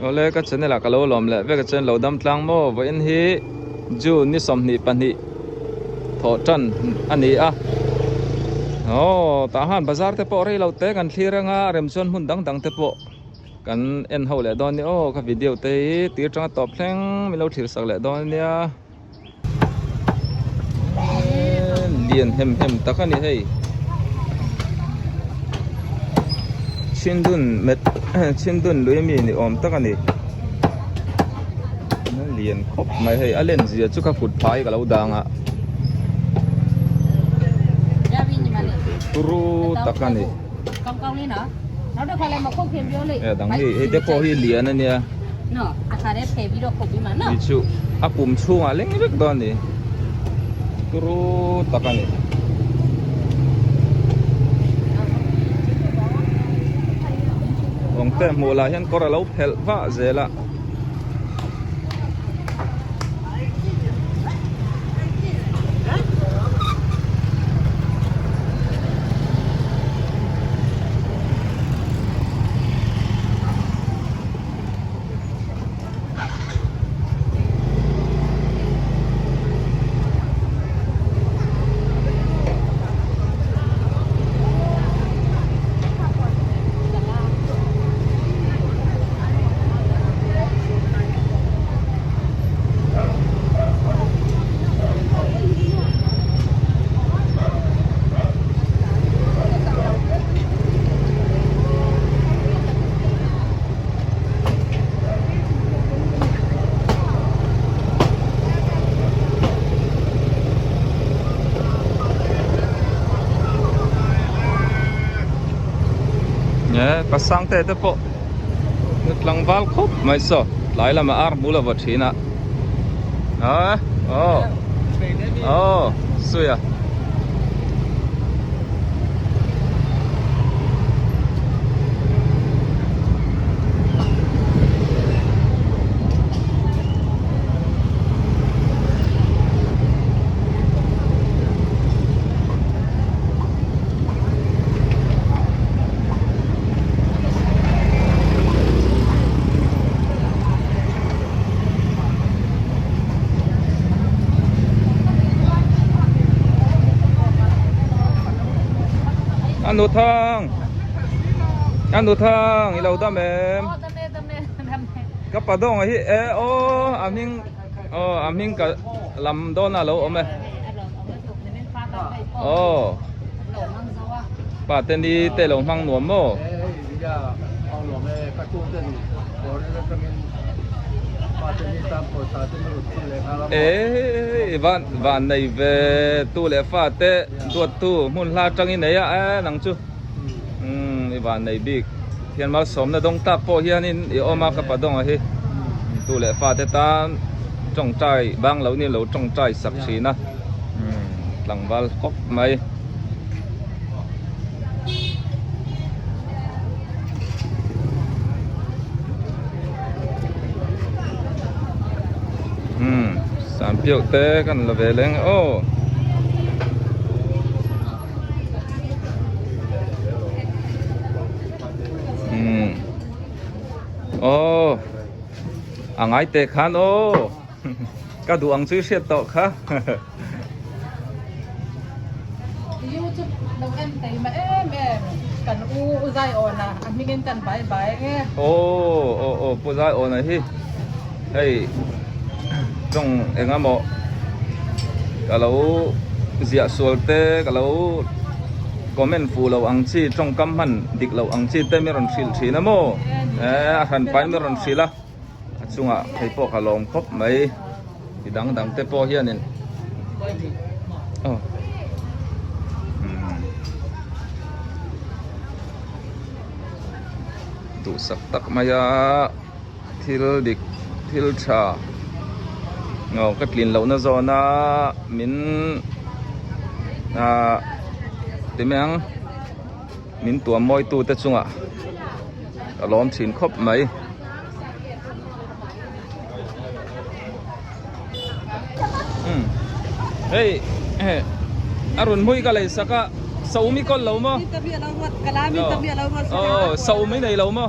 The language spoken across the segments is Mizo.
Awle ka channel ah ka lo lawm leh vek a chuan lo dam tlang maw vawiin hi June ni 22 thawh tan a ni a aw tah han bazar te pawh rei lo te kan thlir anga rem chuan hmun dang dang te pawh kan en ho leh dawn a ni aw ka video te hi tir tanga tawp thleng min lo thlir sak leh dawn a nia. Lian hem hem tak a ni hei Chhindun met Chhindun lui mi ni awm tak a ni lian khawp mai hei a len zia chu ka kut phai ka lo dang a turu tak a ni a dang hi hei te pawh hi lian a nia. Ni chu a pum chhungah leng vek dawn a ni turu tak a ni. Kawngte hmuh lah hian kawr a lo phelh vah zel a. Pasang te te pawh tlangval khawp mai saw tlai lamah ar hmu lo va thin a a aw aw suia. A nu thang A nu thang i lo dam em Ka pa dawng a hi e aw a hming aw a hming ka lam dawn a lo awm e aw Pa te ni te lo hmang nuam maw. Eii van van nei ve tu leh fa te duat tu hmun hla atangin nei a e nang chu umm i van nei bik thian malsawmna dawng tak pawh hianin i awm a ka pa dawnga hi tu leh fa te tan tawngtai bang lo ni lo tawngtai sak thin a umm tlangval khawp mai. Umm sanpiau te kan la ve leng aw. Umm aw a ngai teh khan aw ka duh ang chu i hriat tawh kha. YouTube lo en thei mah em em kan u u Zaiawna a hmingin kan bai bai nge. Aw aw aw Pu Zaiawna hi hei tawng eng emaw ka lo ziah sual te ka lo comment fuh loh ang chi tawngkam hman dik loh ang chi te mi rawn hrilh thin a maw eh a hran pai mi rawn hrilh a. A chungah phei pawh ka lawm khawp mai mi dang dang te pawh hianin aw duhsak tak mai a thil dik thil tha aw ka tlin lohna zawna min ah ti mai ang. Min tuam mawi tu te chungah ka lawm thin khawp mai. Umm hei a rawn hmui ka lei sak a saumi kawl lo maw? Aw saumi nei lo maw?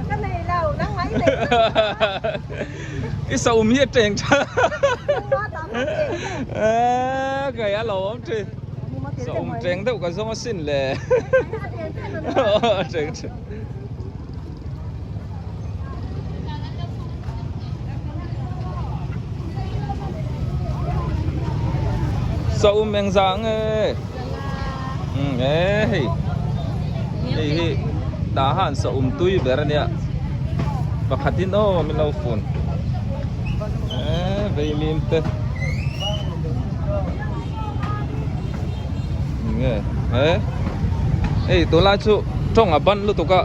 Ka nei lo nang mai. I sa um hi a teng tha. Kei a lo awm thin. Sa um teng deuh ka zawng asin le. A teng thin. Sa um eng zah nge? Um e hei. Hei hi tah han sa um tui ber ania. Pakhatin aw min lo fun. E vei mim te. Nge e. Hei tunlai chu tawng a ban lutuk a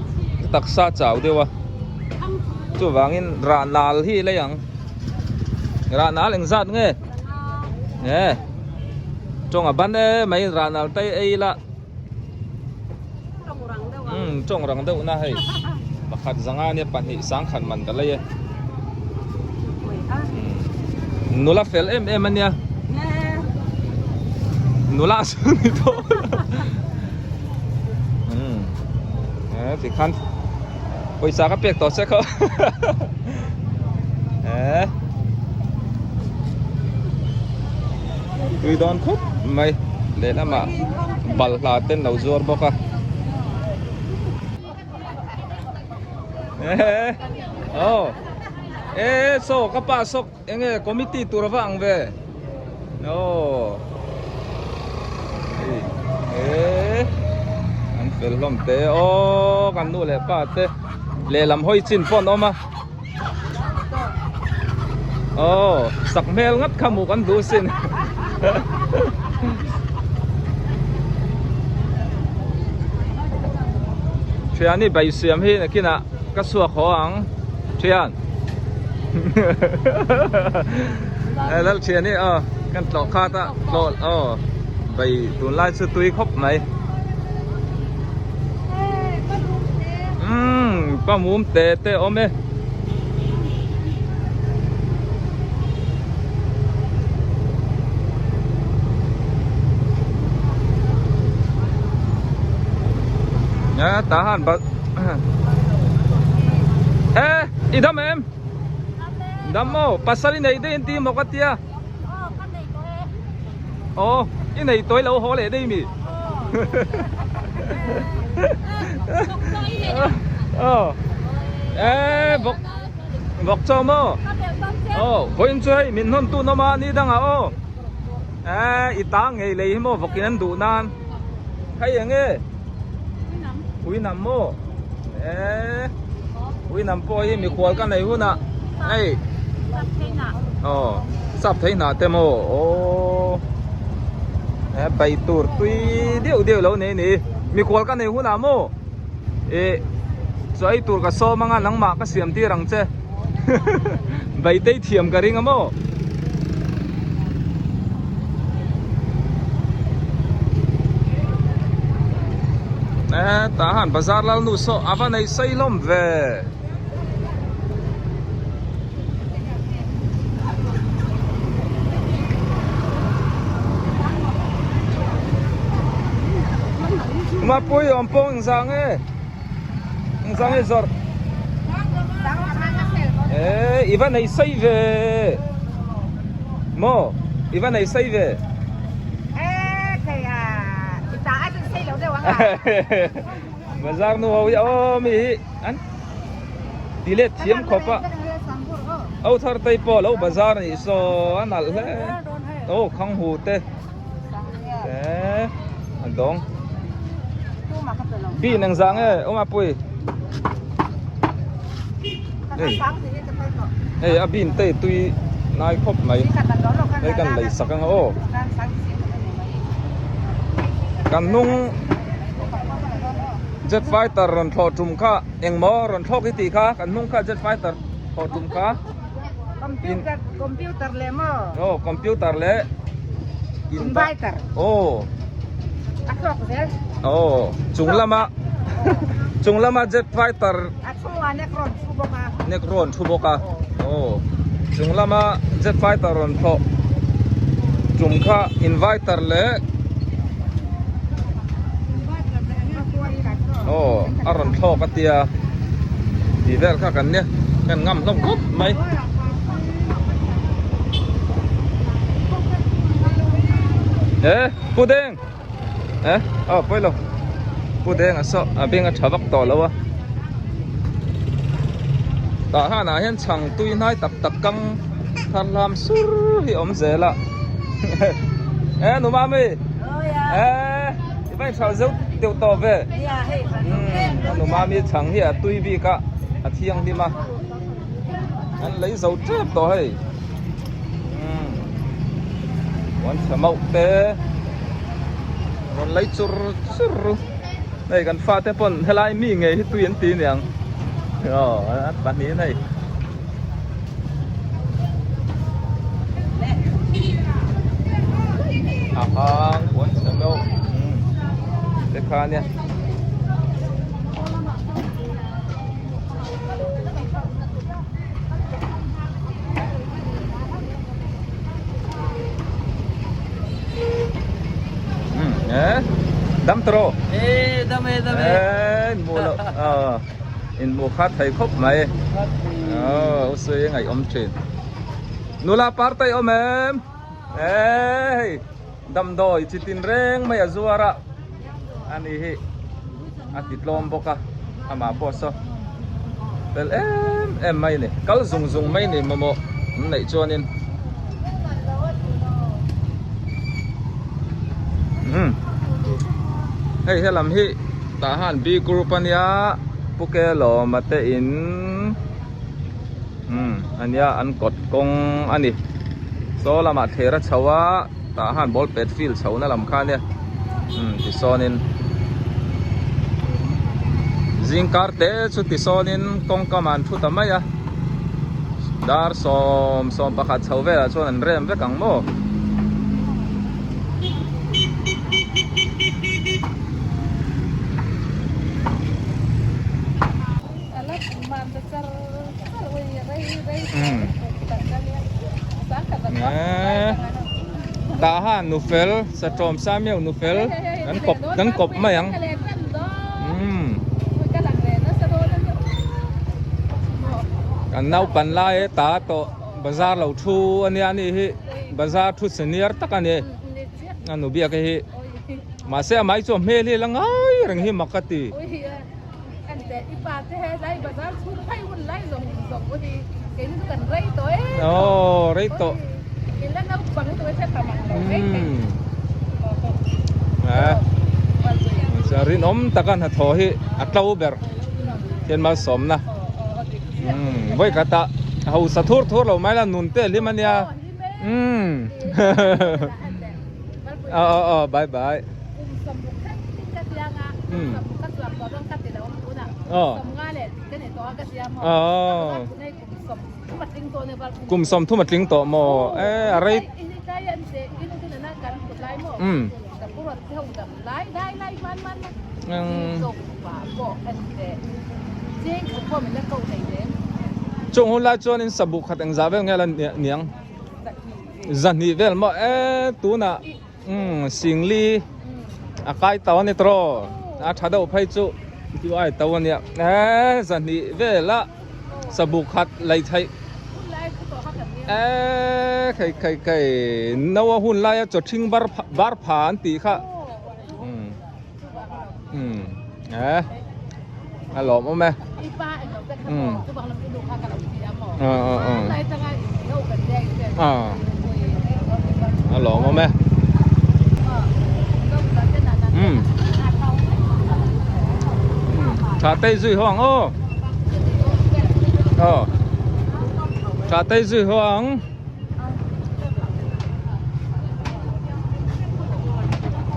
taksa chau deuh a. Chuvangin rah nal hi lei ang. Rah nal engzat nge? Nge. Tawng a ban e mai rah nal te ei ila. Umm tawng rang deuh na hei. Pakhat zanga ania pahnih sangkhat man ka lei e. Nula fel em em ania. Nula chu ni tawh. Umm e tikhan pawisa ka pek tawh che kha. E tui dawn khawp mai lehlamah balhla ten lo zuar bawk a. Aw e saw ka pa sawk enge committee tur ava ang ve aw e an fel hlawm te aw kan nu leh pa te lehlam hawi chin pawh an awm a aw sak hmel ngat kha hmuh kan duh sin. Thiani bai siam hi nakinah ka chhuak haw ang thian lal thiani aw kan tlawh khat a tlawh aw bai tunlai chu tui khawp mai umm pa mum te te awm e. Tah han bal e i dam em dam maw pasal i nei daih an ti maw ka tia aw i nei tawh i lo haw leh daih mi aw e bawk bawk chaw maw aw vawiin chu hei min hnawn tu nawm a ni dangah aw e i ta ngei lei hi maw vawkin an duh nan. Hei eng nge? Ui nam maw? Eee Ui nam pawh hi mikhual ka nei hunah hei Aw sap thei hnah te maw aww He bai tur tui deuh deuh lo nei ni mikhual ka nei hunah maw Ih chaw ei tur ka sawm anga nangmah ka siam tir ang che Bai tei thiam ka ring a maw. Eh tah han bazar lal nu saw a va nei sei hlawm ve. Mapui awm pawh engzah nge? Engzah nge zawrh? Eh i va nei sei ve maw i va nei sei ve Eh kei a i ta a chu sei lo deuh ang a. Bazar nu ho hi aw mi hi an ti let thiam khawp a au thar tei pawh lo bazar anih saw a nalh hle aw khang hu te. Eh, an dawng. Bi nang zang e, om apui. Hey. Hey, a bin te tui nai khop mai. Hei kan lei sak anga aw. Kan hnung jet fighter rawn thlawh tum kha engmaw rawn thlawk hi tih kha kan hnung kha jet fighter thlawh tum kha. Computer, computer le maw? Oh, computer le inverter. Oh. A thlawk zel. Oh, chung lama chung lama jet fighter a chhungah nek rawn thu bawk a. Nek rawn thu bawk a. Oh. Chung lama jet fighter rawn thlawh tum kha inverter le Oh, a rawn thlawk a tia. Tih vel kha kan nia. Kan ngam hlawm khawp mai. E Pu Deng e aw pawi lo Pu Deng a saw a beng a tha vak tawh lo a tah hanah hian chhang tui hnai tak tak kang thar hlam sur hi awm zel a e nu mami e i va inchhal zeuh deuh tawh ve umm nu mami chhang hi a tui bik a a thianghlim a an lei zo tep tawh hei umm uan chhe mauh te rawn lei chur chur hei kan fate pawn helai mi ngei hi tui an ti aniang aw an pahnihin hei. A hang uan chhe meuh umm te kha ania. Dam tawh E dam e dam e in hmuh loh in hmuh khat thei khawp mai aw usui ngaih awm thin nula party awm em e hei damdawi chi tin reng mai a zuar a ani hi a ti tlawm bawk a amah pawh saw fel em em mai a ni kal zung zung mai a ni mamawh an neih chuanin umm hei helam hi tah han B group ania Pu Kelawma te in umm ania an kawt kawng a ni saw lamah thler a chho a tah han ball pet field chho na lam kha ania umm tisawnin zingkar te chu tisawnin kawngkam ah an thu ta mai a dar 11 chho velah chuan an rem vek ang maw. Tah han nu fel satawm sa miau nu fel kan kawp kan kawp mai ang umm kan naupan lai e ta tawh bazar lo thu ania ani hi bazar thu senior tak ani a nu biak hi mahse amah hi chu a hmel hi la ngai reng hi mak a ti. Aw rei tawh umm rinawm taka hnathawh hi a tlo ber thian malsawmna umm vawikhatah hausa thur thur lo mai la nun te a hlim ania umm aw aw aw bye bye. Kum 30 a tling tawh maw e a rei umm Chung hun lai chuan in sabu khat engzah vel nge la niang zahnih vel maw e tunah. Umm Singli a kai tau a ni tawh a tha deuh phei chu chu ai to a nia eee zahnih vela sabu khat lei theih eee khei khei khei no a hun laia chaw thing bar bar pha an tih kha umm umm eee a lawmawm e umm a lawmawm e umm tha tei zui ho ang aw aw tha tei zui ho ang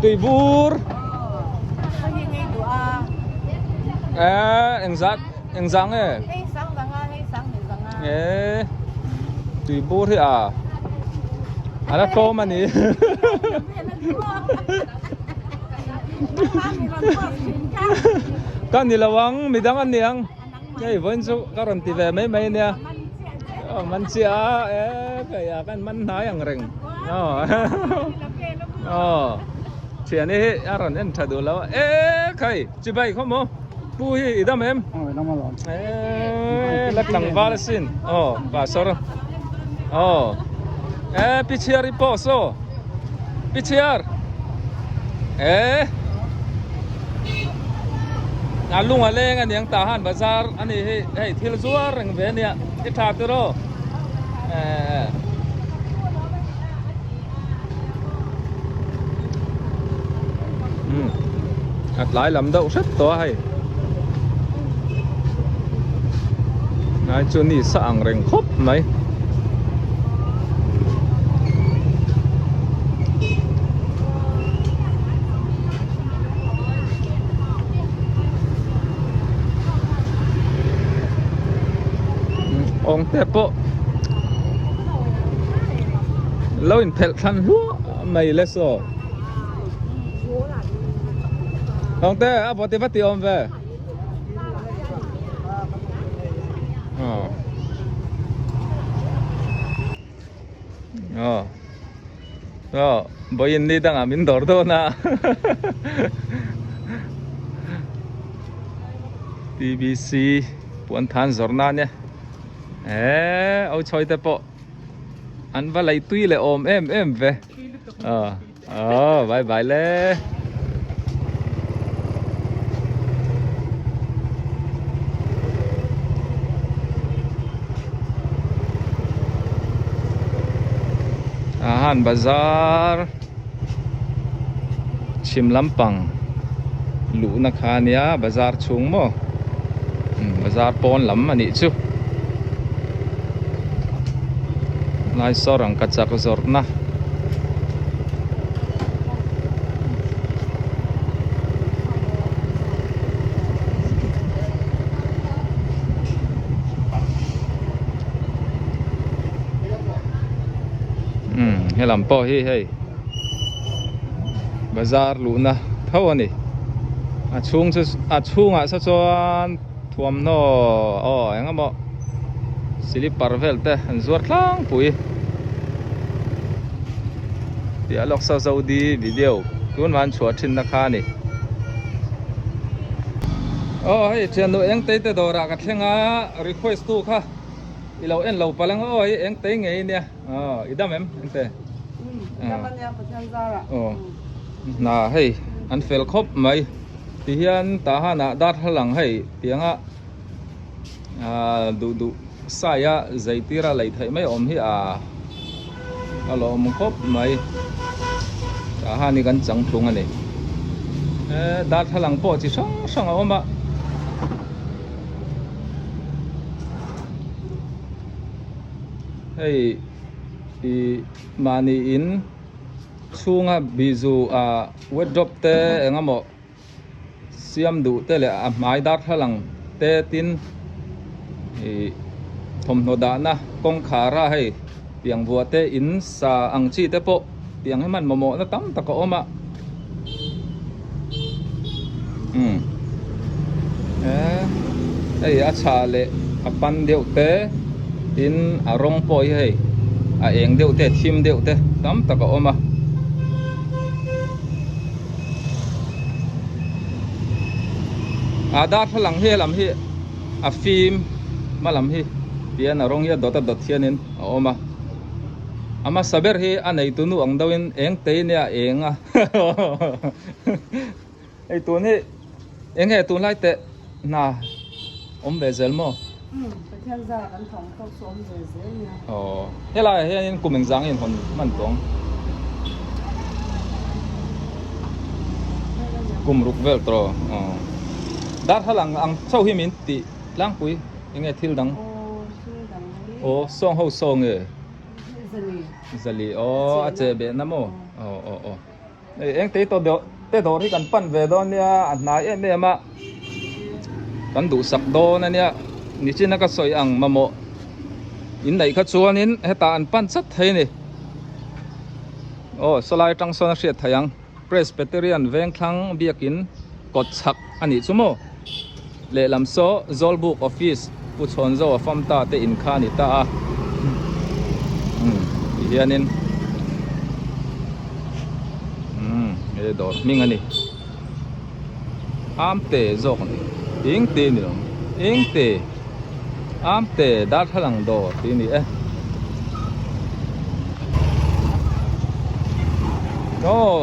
tui bur e engzat engzah nge e tui bur hi a a la tlawm a ni ka ni lo ang midang an ni ang. Hei vawiin chu ka rawn ti ve mai mai ania aw man chiah a e hei ah khan man hnai ang reng aw aw thiani hi a rawn en tha duh lo a e khai chibai khaw maw. Pu hi i dam em? Eee la tlangval asin. Aw pastor. Aw. Eee pi chhiar i post aw. Pi chhiar. Eee. A lung a leng aniang tah han bazar ani hi hei thil zuar reng ve ania i tha tiraw. Eee. A tlai lam deuh hret tawh a hei ngai chu ni sa ang reng khawp mai awng te pawh lo in phelh thlan hluah mai le saw Hong te a vawt i va ti awm ve Aw Aw Aw vawiin ni dangah min dawr dawn a TBC puan than zawrh nan e Eee au chhawi te pawh an va lei tui leh awm em em ve aw aw bye bye le ahan bazar chhim lampang luhna kha ania bazar chhung maw bazar pawn lam a nih chu lai saw rangka chak zawrhna helam pawh hi hei bazar luhna tho a ni a chhung chu a chhungah saw chuan thuamhnaw aw eng emaw silipar vel te an zuar tlangpui tih a lawk saw zodi video tunah an chhuah thin na kha a ni aw hei thiannu eng te te dawrah ka thleng a request tu kha i lo en lo palh ang aw hei eng te ngei nia. Aw i dam em ente Dam ania Pathian zarah Aw hna hei an fel khawp mai ti hian tah hanah darthlalang hei tianga duh duh saia zai tira lei theih mai awm hi a a lawm khawp mai tah han hi kan chang thlung a ni darthlalang pawh chi hrang hrang a awm a. Hei ih mahni in chhunga bizu ah wardrobe te eng emaw siam duh te leh a hmai darthlalang te tin ih thawmhnaw dahna kawngkhar a hei tiang vuah te in sa ang chi te pawh tiang hi hman mamawh na tam tak a awm a umm hei a chhah leh a pan deuh te tin a rawng pawh hi hei a eng deuh te a thim deuh te tam tak a awm a a darthlalang hi helam hi a fim hma lam hi tihian a rawng hi a dawt a dawt hianin a awm a. A hmasa ber hi a neitu nu ang deuhin eng tei nia eng a hei tun hi eng nge tunlai teh hna awm ve zel maw? Umm Pathian zara kan thawng tawk chu awm ve zel nia. Aw helai ah hianin kum engzang in hawn hman tawh ang kum ruk vel tawh aw darthlalang ang chauh hi min tih tlangpui eng nge thil dang? Aw thil dang hi. Aw sawng ho saw nge? Zali aw a che beh na maw aw aw aw hei eng te tawh deuh te dawr hi kan pan ve dawn nia a hnai em em a kan duhsak dawn a nia nichin a ka sawi ang mamawh in neih kha chuanin hetah an pan chat thei a ni aw sawlai atang sawn a hriat theih ang Presbyterian Vengthlang biakin kawt chhak a nih chu maw Lehlam saw Zawlbuk office Pu Chhawnzo a fam ta te in kha a ni ta a umm ti hianin umm he dawr hming a ni am te zawk a ni. Eng te ni lo eng te am te darthlalang dawr tih a ni e. Aw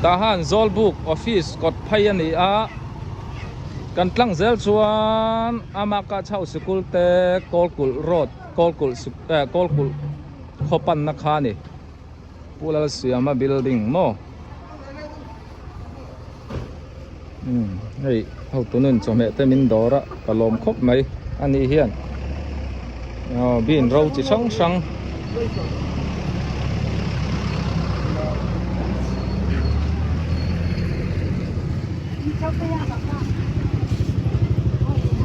tah han Zawlbuk office kawt phei a ni a kan tlang zel chuan ama kah chho sikul te Kawlkulh road Kawlkulh eh Kawlkulh khaw panna kha a ni. Pu Lalsiama building maw umm hei hotunun chawhmeh te min dawr a ka lawm khawp mai a nih hian aw bean ro chi hrang hrang.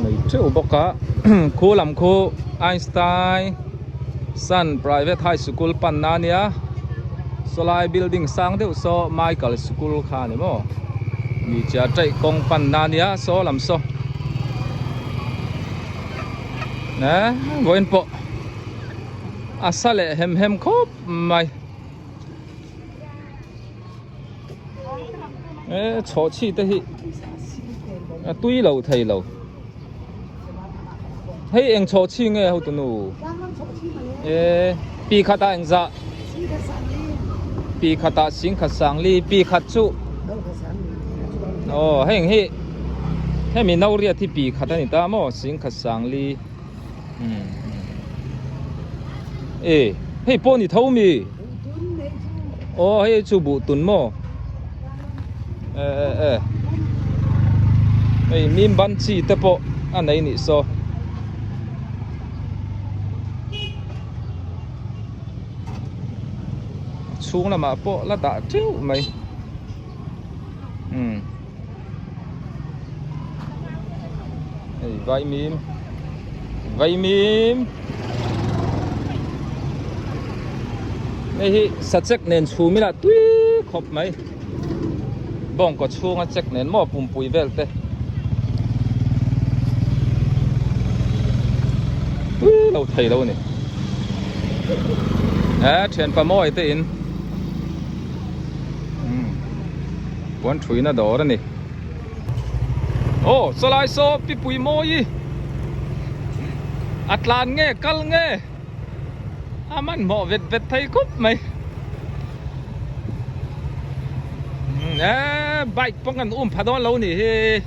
Nei teuh bawk a khu lam khu Einstein. Sun Private High School panna a nia sawlai building sang deuh saw Michael School kha a ni maw mi chia taih kawng panna a nia saw lam saw eh vawiin pawh a sa leh hem hem khawp mai eh chhawhchhi te hi a tui lo thei lo. Hei eng chhawh chhi nge hotu nu? E pi khat ah eng zah? Pi khat ah sing khat sang li pi khat chu Aw heng hi hemi no riat hi pi khat ani ta maw sing khat sang li um e hei pawh ni tho mi Aw hei chu buh tun maw e e e hei mim ban chi te pawh a nei nih saw a chhung lamah pawh la dah teuh mai umm hei vaimim vaimim hei hi sachek nen chhum ila tui khawp mai bawngkaw chhunga chek nen maw pumpui vel te tui lo thei lo a ni e thianpa mawi te in umm puan thuina dawr a ni aw sawlai saw pipui mawi a tlan nge kal nge a hmanhmawh vet vet thei khawp mai e bike pawh kan um pha dawn lo nih hi e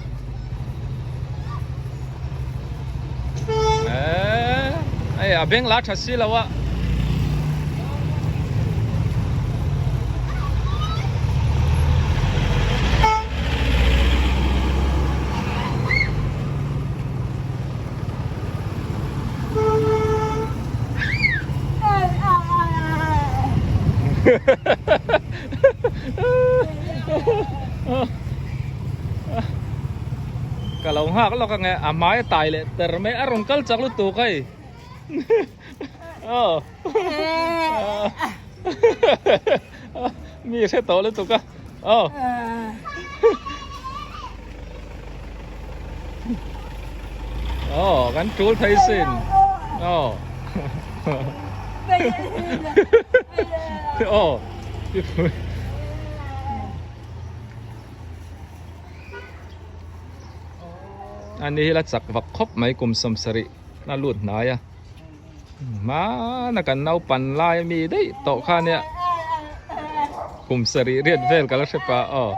hei a beng la tha si lo a. Ka lo nghak lawk ange a hmai a tai leh ter mai a rawn kal chak lutuk hei aw mi hre tawh lutuk a aw. Aw kan tul thei sin aw aw ani hi la chak vak khawp mai kum sawmsarih a lut hnai a hmana kan naupan lai ami daih tawh kha ania kum sarih riat vel ka la hre pah aw.